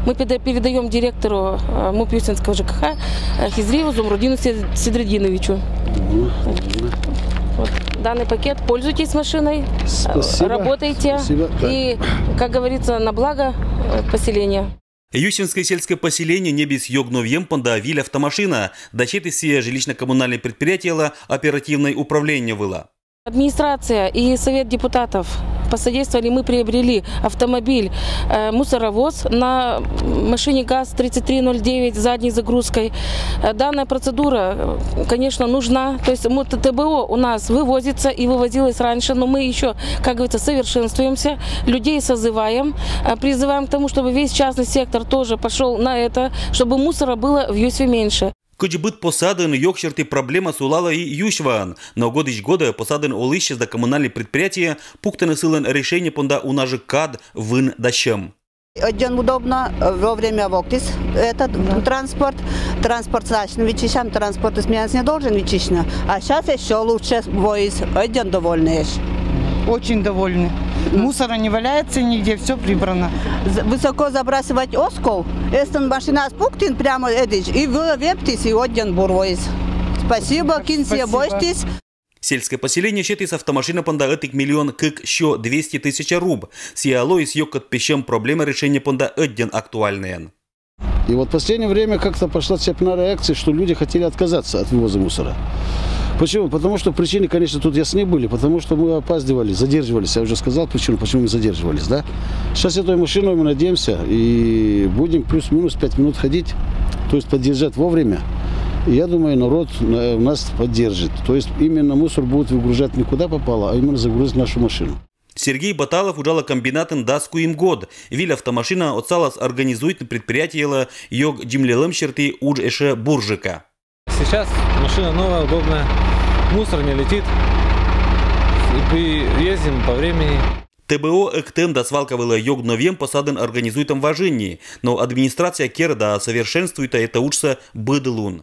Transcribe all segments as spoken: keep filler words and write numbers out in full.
Мы переда- передаем директору э, МУП Юсинского ЖКХ э, Хизриеву Зумрудину Сед- Седрединовичу. Вот данный пакет. Пользуйтесь машиной, э, Спасибо. Работайте. Спасибо. Так. И, как говорится, на благо э, поселения. Юсинское сельское поселение небес ёг новьем понда виль автомашина. Дасетіс сие жилищно-коммунальное предприятиелы оперативное управление вылэ. Администрация и Совет депутатов посодействовали, мы приобрели автомобиль, э, мусоровоз на машине ГАЗ тридцать три ноль девять с задней загрузкой. Э, Данная процедура, э, конечно, нужна. То есть мы, ТБО у нас вывозится и вывозилось раньше, но мы еще, как говорится, совершенствуемся, людей созываем, э, призываем к тому, чтобы весь частный сектор тоже пошел на это, чтобы мусора было в Юсве меньше. Кыдз быд посадын ёг сьӧрті проблема сулалэ и Юсьваын. Но годысь годэ посадын олысьсэ да коммунальное предприятие пуктыны сылэн решение понда уна жы кад, вын да сьӧм. Один удобно, э, вовремя воктіс этот транспорт. Транспорт сачны вичисям, транспорт сменяться не должен вичисьны. А сейчас еще лучше воис, один довольный. Очень довольны. Мусора не валяется нигде, все прибрано. З- Высоко забрасывать оскол, эстын машина спуктин прямо эдич, и вы вептис, и один бур воис. Спасибо, кинсия Спасибо. Бостис. Сельское поселение сетіс автомашина понда ӧтик миллион кык сё двести тысяч руб. Сие лоис ёг кӧт песьӧм проблема решение понда ӧддьӧн актуальнэйӧн. И вот в последнее время как-то пошла цепная реакция, что люди хотели отказаться от вывоза мусора. Почему? Потому что причины, конечно, тут ясны были, потому что мы опаздывали, задерживались. Я уже сказал причину, почему мы задерживались, да? Сейчас этой машиной мы надеемся и будем плюс-минус пять минут ходить, то есть подъезжать вовремя. И я думаю, народ на- нас поддержит. То есть именно мусор будет выгружать не куда попало, а именно загрузить нашу машину. Сергей Баталов уджалэ комбинатын дас куим год. Виль автомашина отсалас организуйтны предприятиелы ёг дзимлелэм сьӧрті удж эшшэ бурджыка. Сейчас машина новая, удобная, мусор не летит, и ездим по времени. ТБО ӧктӧм да свалка вылэ ёг новьем посадын организуйтӧм важ ини, но администрация кер да совершенствуйтэ это уджсэ быд лун.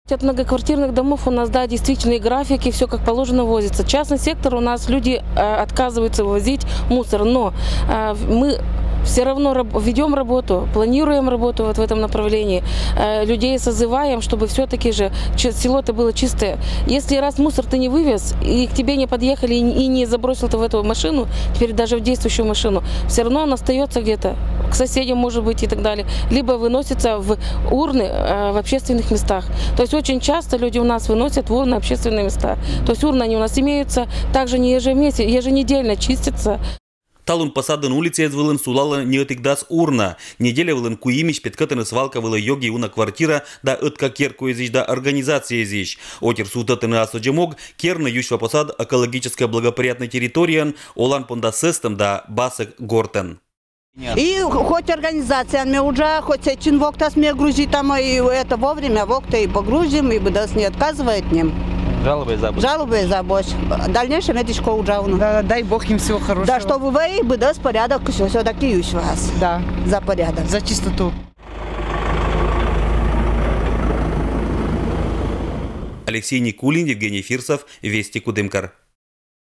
От многоквартирных домов у нас, да, действительно и графики, все как положено возится. Частный сектор у нас, люди э, отказываются вывозить мусор, но э, мы все равно раб- ведем работу, планируем работу вот в этом направлении. Э, людей созываем, чтобы все-таки же чи- село-то было чистое. Если раз мусор ты не вывез, и к тебе не подъехали, и, и не забросил ты в эту машину, теперь даже в действующую машину, все равно он остается где-то, к соседям, может быть, и так далее. Либо выносится в урны э, в общественных местах. То есть очень часто люди у нас выносят в урны общественные места. То есть урны они у нас имеются, также не ежемесяц, еженедельно чистятся. Талун посадын улицаез вылын сулалэ ньӧтик дас урна. Неделя вылын куимысь петкӧдтыны свалка вылэ ёг и уна квартира да ӧтка керкуэзысь да организациезысь. Отир сувтӧдтыны ас ӧдзӧм ог керны Юсьва посад экологической благоприятной территориен, олан понда сӧстӧм да басӧк гортӧн. И хоть организация ме уджа, хоть сэтчин воктас ме грузитам, и это вовремя вокта и погрузим, и быдас не отказывает ним. Жалобы за Жалобы за бось. В дальнейшем это шко уджа уну. Да, дай Бог им всего хорошего. Да, чтобы вы и быдас порядок, все-таки Юсьвас. Да, За порядок. за чистоту. Алексей Никулин, Евгений Фирсов, Вести, Кудымкар.